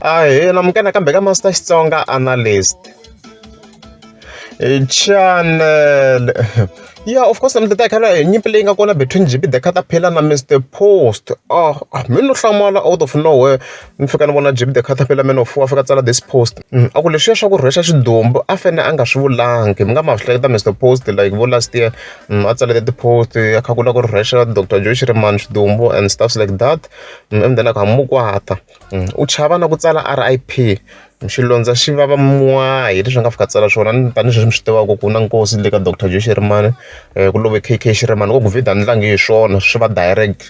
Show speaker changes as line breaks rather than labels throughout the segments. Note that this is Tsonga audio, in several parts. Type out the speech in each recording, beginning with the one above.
Ahee namukela nakambe ka Master Xitsonga Analyst channel. Yeah, of course namuntlha ta hi khala hi nyimpi leyi nga kona between J_P the Caterpillar na Mister Post. Ah, mi no hlamala out of nowhere ni fika ni vona J_P the Caterpillar man of war a fika a tsala this post. A ku leswiya swa ku rhwexa xidumbu a fanele a nga swi vulangi mi nga ma swi hleketa Mister Post like vo last year a tsale ti-post a kha ku lava ku rhwexa Doctor Joe Shirimani xidumbu and stuffs like that. And then a ku ha mu kwata. U chava na ku tsala R_I_P xilondza xi vava mwahi leswi a nga fika a tsala swona tanihileswi mi swi tivaka ku na nkosi le ka Doctor Joe Shirimani ku love K_K Shirimani ku vhida ni tlangi hi swona swi va direct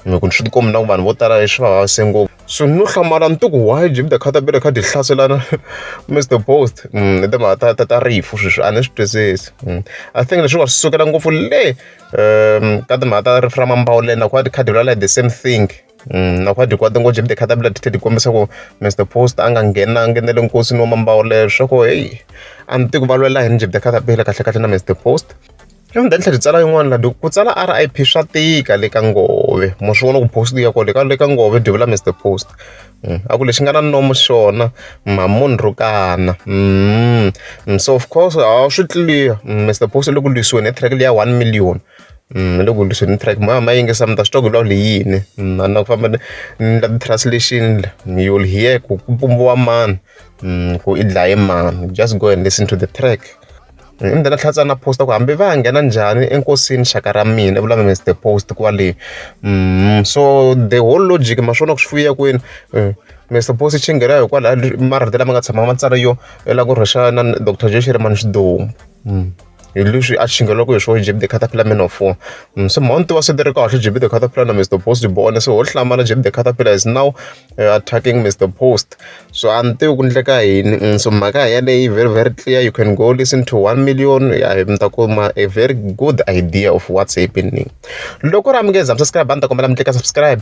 ku swi tikombi na ku vanhu vo tala swi va vavise ngopfu so no hlamala ni ku why Jim the Caterpillar kha dyi hlaselana Mister Post i timhaka ta ta ta rifu sweswi a ni swi twisisi I think leswi wa swi sukela ngopfu le ka timhaka ta rifu ra Mambawuleni na ku va ti kha ti vulavula the same thing. Na ku va ti ngopfu ti kha ti tlhela ti kombisa ku Mister Post a nga nghenangi na le nkosini wa Mambawulelo swa ku heyi a ni tivi ku va lwela yini Jim the Caterpillar kahlekahle na Mister Post. And then tlhela ti tsala yin'wana laha ku tsala R_I_P swa tika le ka ngove mo swi vona ku post ya kona le ka le ka ngove dyi vula Mister Post a ku lexi nga na nomu xona mhamunhu rhukana so of course a swi clear Mister Post u le ku lwisiweni hi track liya 1 million. Ni le ku lwiseni track mo ya ma yingisa mi ta swi twa ku hi vulavula hi yini a na ku famba ni endla ti-translation you will hear ku ku pumbiwa mani ku i dlaye mani just go and listen to the track. And then a tlhela a tsala na post ku hambi va ya nghena njhani enkosini xaka ra mina i vula Mister Post kwale so the whole logic ma swi vona ku swi fuya kwini Mister Post xi nghena hikwalaho marito lama nga tshama ma tsala yo i lava ku rhwexa na Doctor Joe Shirimani xidumbu. Hi leswi a xinghelaka hi swona Jim the Caterpillar Man of War. Se mhani tiva se ti ri kahle Jimmy the Caterpillar na Mister Post bone se ho hlamala Jimmy the Caterpillar is now attacking Mister Post so a ni tivi ku endleka yini so mhaka yaleyi very very clear you can go listen to 1 million ya mi ta kuma a very good idea of what's happening. Loko ri amukeza subscribe a ni ta kombela mi tlika subscribe.